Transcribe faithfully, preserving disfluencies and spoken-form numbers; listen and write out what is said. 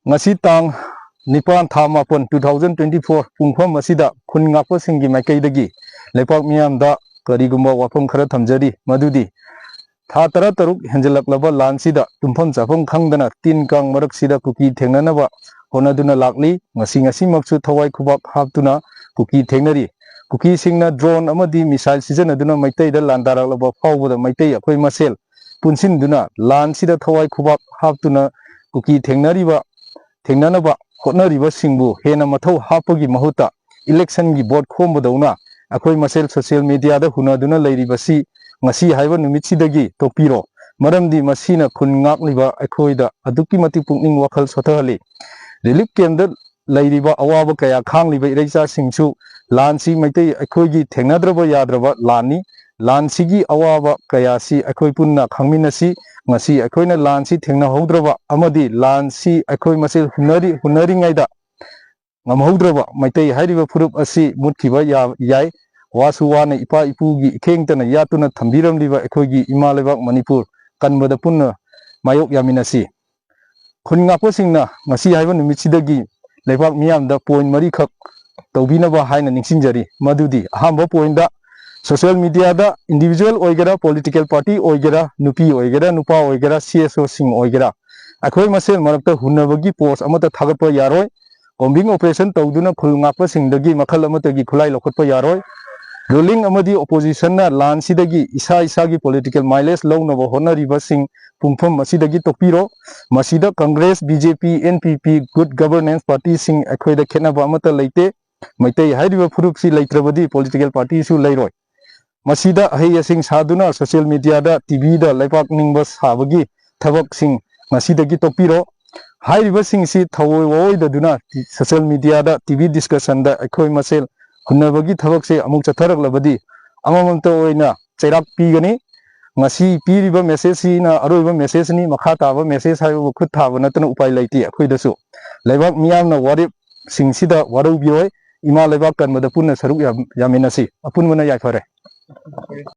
ꯉꯁꯤ ꯇꯥꯡ ꯅꯤꯄꯥꯟ, ꯊꯥ ꯃꯥꯄꯟ, two thousand twenty four, ꯄꯨꯡꯐꯝ ꯑꯁꯤꯗ ꯈꯨꯟ ꯉꯥꯛꯄꯁꯤꯡꯒꯤ ꯃꯥꯏꯀꯩꯗꯒꯤ ꯂꯩꯄꯥꯛ ꯃꯤꯌꯥꯝꯗ ꯀꯔꯤꯒꯨꯝꯕ ꯋꯥꯐꯝ ꯈꯔ ꯊꯝꯖꯔꯤ, ꯃꯗꯨꯗꯤ ꯊꯥ ꯇꯔꯥꯇꯔꯨꯛ ꯍꯦꯟꯖꯜꯂꯛꯂꯕ ꯂꯥꯟꯁꯤꯗ ꯇꯨꯝꯐꯝ ꯆꯥꯐꯝ ꯈꯪꯗꯅ ꯇꯤꯟ ꯀꯥꯡ ꯃꯔꯛꯁꯤꯗ ꯀꯨꯀꯤ ꯊꯦꯡꯅꯅꯕ ꯍꯣꯠꯅꯗꯨꯅ ꯂꯥꯛꯂꯤ꯫ ꯉꯁꯤ, ꯉꯁꯤꯃꯛꯁꯨ ꯊꯋꯥꯏ ꯈꯨꯕꯥꯛ ꯍꯥꯞꯇꯨꯅ ꯀꯨꯀꯤ ꯊꯦꯡꯅꯔꯤ꯫ ꯀꯨꯀꯤꯁꯤꯡꯅ drone ꯑꯃꯗꯤ missile ꯁꯤꯖꯤꯟꯅꯗꯨꯅ ꯃꯩꯇꯩꯗ ꯂꯥꯟꯗꯥꯔꯛꯂꯕ ꯐꯥꯎꯕꯗ ꯃꯩꯇꯩ ꯑꯩꯈꯣꯏ ꯃꯁꯦꯜ ꯄꯨꯟꯁꯤꯟꯗꯨꯅ ꯂꯥꯟꯁꯤꯗ ꯊꯋꯥꯏ ꯈꯨꯕꯥꯛ ꯍꯥꯞꯇꯨꯅ ꯀꯨꯀꯤ ꯊꯦꯡꯅꯔꯤꯕ, ꯊꯦꯡꯅꯅꯕ ꯍꯣꯠꯅꯔꯤꯕꯁꯤꯡꯕꯨ ꯍꯦꯟꯅ ꯃꯊꯧ ꯍꯥꯞꯄꯒꯤ ꯃꯍꯨꯠꯇ election ꯒꯤ vote ꯈꯣꯝꯕꯗꯧꯅ ꯑꯩꯈꯣꯏ ꯃꯁꯦꯜ social media ꯗ ꯍꯨꯟꯅꯗꯨꯅ ꯂꯩꯔꯤꯕꯁꯤ ꯉꯁꯤ ꯍꯥꯏꯕ ꯅꯨꯃꯤꯠꯁꯤꯗꯒꯤ ꯇꯣꯛꯄꯤꯔꯣ꯫ ꯃꯔꯝꯗꯤ ꯃꯁꯤꯅ ꯈꯨꯟ ꯉꯥꯛꯂꯤꯕ ꯑꯩꯈꯣꯏꯗ ꯑꯗꯨꯛꯀꯤ ꯃꯇꯤꯛ ꯄꯨꯛꯅꯤꯡ ꯋꯥꯈꯜ ꯁꯣꯊꯍꯜꯂꯤ꯫ Relief camp ꯇ ꯂꯩꯔꯤꯕ ꯑꯋꯥꯕ ꯀꯌꯥ ꯈꯥꯡꯂꯤꯕ ꯏꯔꯩꯆꯥꯁꯤꯡꯁꯨ ꯂꯥꯟꯁꯤ ꯃꯩꯇꯩ ꯑꯩꯈꯣꯏꯒꯤ ꯊꯦꯡꯅꯗ꯭ꯔꯕ ꯌꯥꯗ꯭ꯔꯕ ꯂꯥꯟꯅꯤ꯫ ꯂꯥꯟꯁꯤꯒꯤ ꯑꯋꯥꯕ ꯀꯌꯥꯁꯤ ꯑꯩꯈꯣꯏ ꯄꯨꯟꯅ ꯈꯪꯃꯤꯟꯅꯁꯤ꯫ ꯉꯁꯤ ꯑꯩꯈꯣꯏꯅ ꯂꯥꯟꯁꯤ ꯊꯦꯡꯅꯍꯧꯗ꯭ꯔꯕ ꯑꯃꯗꯤ ꯂꯥꯟꯁꯤ ꯑꯩꯈꯣꯏ ꯃꯁꯦꯜ ꯍꯨꯟꯅꯔꯤ-, ꯍꯨꯟꯅꯔꯤꯉꯩꯗ ꯉꯝꯍꯧꯗ꯭ꯔꯕ ꯃꯩꯇꯩ ꯍꯥꯏꯔꯤꯕ ꯐꯨꯔꯨꯞ ꯑꯁꯤ ꯃꯨꯠꯈꯤꯕ ꯌꯥ-, ꯌꯥꯏ꯫ ꯋꯥꯁꯨ ꯋꯥꯅ ꯏꯄꯥ ꯏꯄꯨꯒꯤ ꯏꯈꯦꯡꯇꯅ ꯌꯥꯠꯇꯨꯅ ꯊꯝꯕꯤꯔꯝꯂꯤꯕ ꯑꯩꯈꯣꯏꯒꯤ ꯏꯃꯥ ꯂꯩꯕꯥꯛ ꯃꯅꯤꯄꯨꯔ ꯀꯟꯕꯗ ꯄꯨꯟꯅ ꯃꯥꯌꯣꯛ ꯌꯥꯃꯤꯟꯅꯁꯤ꯫ ꯈꯨꯟ ꯉꯥꯛꯄꯁꯤꯡꯅ ꯉꯁꯤ ꯍꯥꯏꯕ ꯅꯨꯃꯤꯠꯁꯤꯗꯒꯤ ꯂꯩꯕꯥꯛ ꯃꯤꯌꯥꯝꯗ point ꯃꯔꯤꯈꯛ ꯇꯧꯕꯤꯅꯕ ꯍꯥꯏꯅ ꯅꯤꯡꯁꯤꯡꯖꯔꯤ꯫ ꯃꯗꯨꯗꯤ ꯑꯍꯥꯟꯕ point ꯗ social media ꯗ individual ꯑꯣꯏꯒꯦꯔꯥ, political party ꯑꯣꯏꯒꯦꯔꯥ, ꯅꯨꯄꯤ ꯑꯣꯏꯒꯦꯔꯥ, ꯅꯨꯄꯥ ꯑꯣꯏꯒꯦꯔꯥ, C S O ꯁꯤꯡ ꯑꯣꯏꯒꯦꯔꯥ, ꯑꯩꯈꯣꯏ ꯃꯁꯦꯜ ꯃꯔꯛꯇ ꯍꯨꯟꯅꯕꯒꯤ post ꯑꯃꯠꯇ ꯊꯥꯒꯠꯄ ꯌꯥꯔꯣꯏ꯫ Combing operation ꯇꯧꯗꯨꯅ ꯈꯨꯜ ꯉꯥꯛꯄꯁꯤꯡꯗꯒꯤ ꯃꯈꯜ ꯑꯃꯠꯇꯒꯤ ꯈꯨꯠꯂꯥꯏ ꯂꯧꯈꯠꯄ ꯌꯥꯔꯣꯏ꯫ Ruling ꯑꯃꯗꯤ opposition ꯅ ꯂꯥꯟꯁꯤꯗꯒꯤ ꯏꯁꯥ ꯏꯁꯥꯒꯤ political mileage ꯂꯧꯅꯕ ꯍꯣꯠꯅꯔꯤꯕꯁꯤꯡ ꯄꯨꯡꯐꯝ ꯑꯁꯤꯗꯒꯤ ꯇꯣꯛꯄꯤꯔꯣ꯫ ꯃꯁꯤꯗ Congress, B J P, N P P, Good Governance Party ꯁꯤꯡ ꯑꯩꯈꯣꯏꯗ ꯈꯦꯠꯅꯕ ꯑꯃꯠꯇ ꯂꯩꯇꯦ꯫ ꯃꯩꯇꯩ ꯍꯥꯏꯔꯤꯕ ꯐꯨꯔꯨꯞꯁꯤ ꯂꯩꯇ꯭ꯔꯕꯗꯤ political party ꯁꯨ ꯂꯩꯔꯣꯏ꯫ ꯃꯁꯤꯗ ꯑꯍꯩ ꯑꯁꯤꯡ ꯁꯥꯗꯨꯅ social media ꯗ, T V ꯗ ꯂꯩꯄꯥꯛ ꯅꯤꯡꯕ ꯁꯥꯕꯒꯤ ꯊꯕꯛꯁꯤꯡ ꯉꯁꯤꯗꯒꯤ ꯇꯣꯛꯄꯤꯔꯣ꯫ ꯍꯥꯏꯔꯤꯕꯁꯤꯡꯁꯤ ꯊꯑꯣꯏ ꯋꯥꯑꯣꯏꯗꯗꯨꯅ social media ꯗ, T V discussion ꯗ ꯑꯩꯈꯣꯏ ꯃꯁꯦꯜ ꯍꯨꯟꯅꯕꯒꯤ ꯊꯕꯛꯁꯦ ꯑꯃꯨꯛ ꯆꯠꯊꯔꯛꯂꯕꯗꯤ ꯑꯃꯃꯝꯇ ꯑꯣꯏꯅ ꯆꯩꯔꯥꯛ ꯄꯤꯒꯅꯤ꯫ ꯉꯁꯤ ꯄꯤꯔꯤꯕ message ꯁꯤꯅ ꯑꯔꯣꯏꯕ message ꯅꯤ꯫ ꯃꯈꯥ ꯇꯥꯕ message ꯍꯥꯏꯕꯕꯨ ꯈꯨꯠ ꯊꯥꯕ ꯅꯠꯇꯅ ꯎꯄꯥꯏ ꯂꯩꯇꯦ ꯑꯩꯈꯣꯏꯗꯁꯨ꯫ ꯂꯩꯕꯥꯛ ꯃꯤꯌꯥꯝꯅ ꯋꯥꯔꯦꯞꯁꯤꯡꯁꯤꯗ ꯋꯥꯔꯧꯕꯤꯔꯣꯏ꯫ ꯏꯃꯥ ꯂꯩꯕꯥꯛ ꯀꯟꯕꯗ ꯄꯨꯟꯅ ꯁꯔꯨꯛ ꯌꯥ-, ꯌꯥꯃꯤꯟꯅꯁꯤ꯫ ꯑꯄꯨꯟꯕꯅ ꯌꯥꯏꯐꯔꯦ꯫